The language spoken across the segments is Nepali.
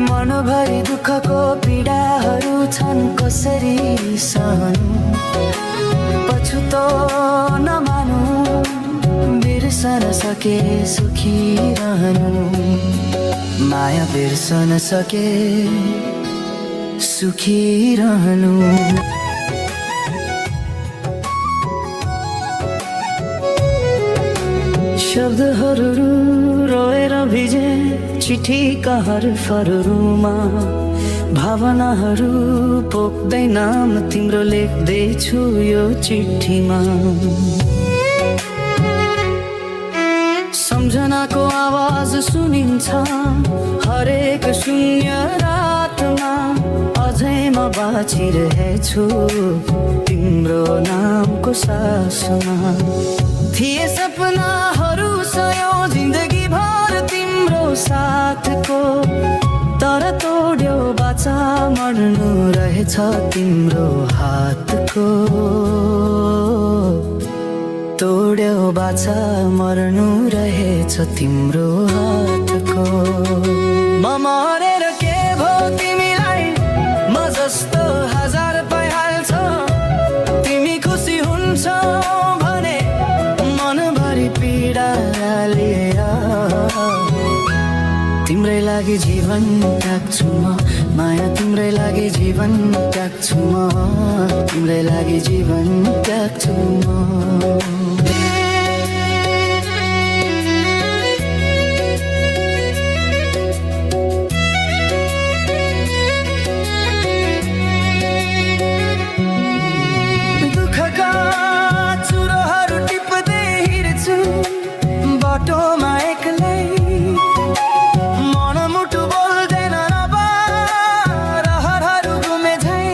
मनभरि दुःखको पीडाहरू छन् कसरी सहनु पछुतो नमानु बिर्सन सके सुखी रहनु माया बिर्सन सके सुखी रहनु शब्दहरू रोएर भिजे चिठीका हरफहरूमा भावनाहरू पोख्दैन म तिम्रो लेख्दैछु यो चिठीमा सम्झनाको आवाज सुनिन्छ हरेक शून्य रातमा अझै म बाँचिरहेछु तिम्रो नामको सासमा थिए सपनाहरू सयौं जिन्दगी भर तिम्रो साथको तर तोड्यो बाचा मर्नु रहेछ तिम्रो हातको तोड्यो बाचा मर्नु रहेछ तिम्रो हातको म मरेर के भो तिमीलाई म जस्तो हजार पाइहाल्छ तिमी खुसी हुन्छौ भने मनभरि पीडा लिएर तिम्रै लागि जीवन त्याग्छु म माया तिम्रै लागि जीवन त्याग्छु म तिम्रै लागि जीवन त्याग्छु म बाटोमा एक्लै मनमुटु बोल्दैन रहरहरू घुमे झै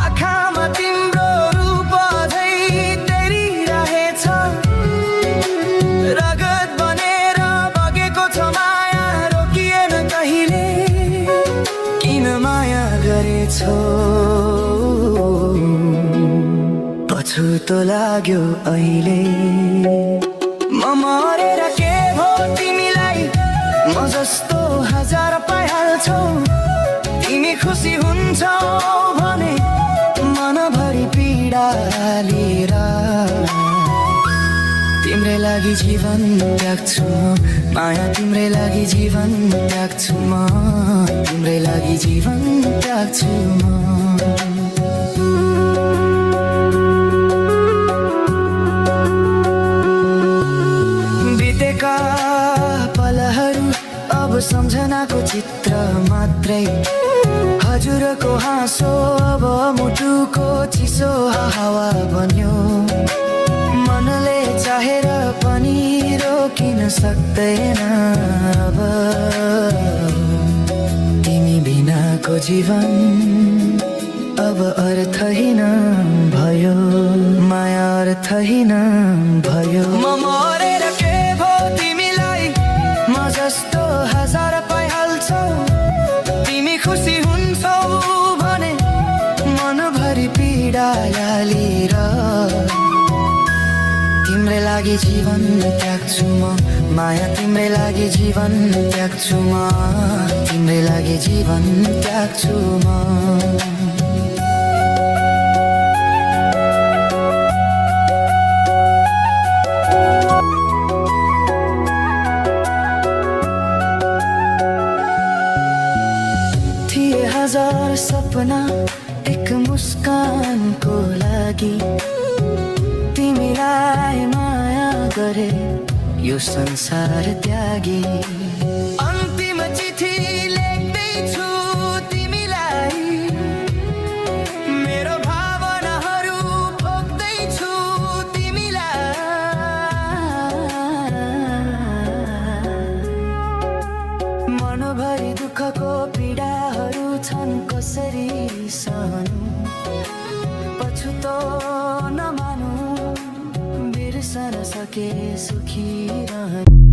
आँखामा तिम्रो रूप झै तेरिरहेछ रगत बनेर बगेको छ माया रोकिएन कहिले किन माया गरेछौ पछुतो लाग्यो अहिले म मरेर के भो तिमीलाई म जस्तो हजार पाइहाल्छौ तिमी खुसी हुन्छौ भने मनभरि पीडा लिएर तिम्रै लागि जीवन त्याग्छु म माया तिम्रै लागि जीवन त्याग्छु म तिम्रै लागि जीवन त्याग्छु म पलहरू अब सम्झनाको चित्र मात्रै हजुरको हाँसो अब मुटुको चिसो हावा बन्यो मनले चाहेर पनि रोकिन सक्दैन अब तिमी बिनाको जीवन अब अर्थहीन भयो माया अर्थहीन भयो म मरेर के भो तिमीलाई म जस्तो हजार पाइहाल्छौ तिमी खुसी हुन्छौ भने मनभरि पीडा लिएर तिम्रै लागि जीवन त्याग्छु म माया तिम्रै लागि जीवन त्याग्छु म तिम्रै लागि जीवन त्याग्छु म हजार सपना एक मुस्कानको लागि तिमीलाई माया गरे यो संसार त्यागी अन्तिम चिठी लेख्दैछु तिमीलाई मेरो भावनाहरू पोख्दैछु तिमीलाई मनभरि दुःखको पीडाहरू छन् कसरी सहनु पछुतो नमानु बिर्सन सके सुखी रहनु